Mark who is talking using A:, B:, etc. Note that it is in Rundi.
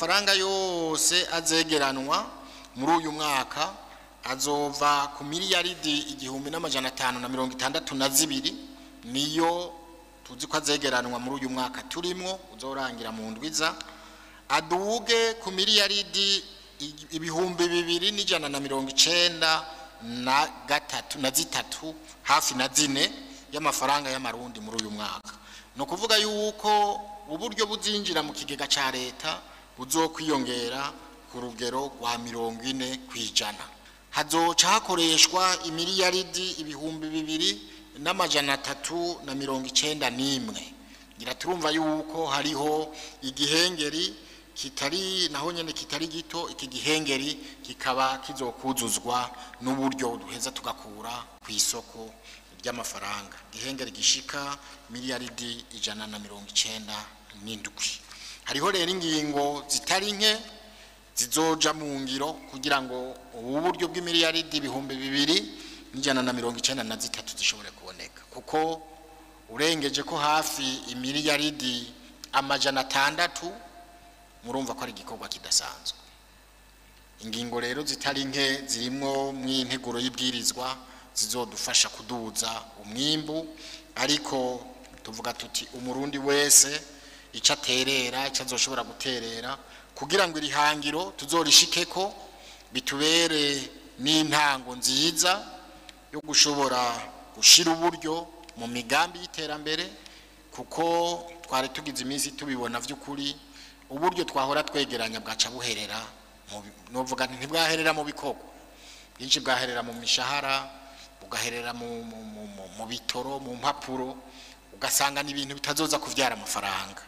A: Amafaranga yose azegeranwa muri uyu mwaka azova ku miliyaridi 1562, niyo tuzi ko azegeranwa muri uyu mwaka turimwo uzorangira mu ndwiza, aduge ku miliyaridi 2193 na zitatu, hafi na zine y'amafaranga y'amarundi muri uyu mwaka. Ni ukuvuga yuko uburyo buzinjira mu kigega ca leta buzokwiyongera ku rugero rwa 40%. Hazoca hakoreshwa imiliyaridi 2391. Ngira turumva yuko hariho igihengeri kitari naho nyene kitari gito. Iki gihengeri kikaba kizokuzuzwa n'uburyo duheza tugakura ku isoko ry'amafaranga, igihengeri gishika miliyaridi 197. Hariho rero ingingo zitari nke zizoja mu ngiro kugira ngo ubu buryo bw'imiliyaridi 2193 zishobore kuboneka, kuko urengeje ko hafi imiliyaridi 600, murumva ko ari igikorwa kidasanzwe. Ingingo rero zitari nke zirimwo mw'integuro y'ibwirizwa zizodufasha kuduza umwimbu, ariko tuvuga tuti umurundi wese icyo aterera, icyo azoshobora guterera kugira ngo iri hangiro tuzorishikeko, bitubere n'intango nziza yo gushobora gushira uburyo mu migambi y'iterambere, kuko twari tugize iminsi tubibona vy'ukuri uburyo twahora twegeranya bwaca buherera, novuga nti ntibwaherera mu bikorwa bwinshi, bwaherera mu mishahara, bugaherera mu bitoro, mu mpapuro, ugasanga ni ibintu bitazoza kuvyara amafaranga.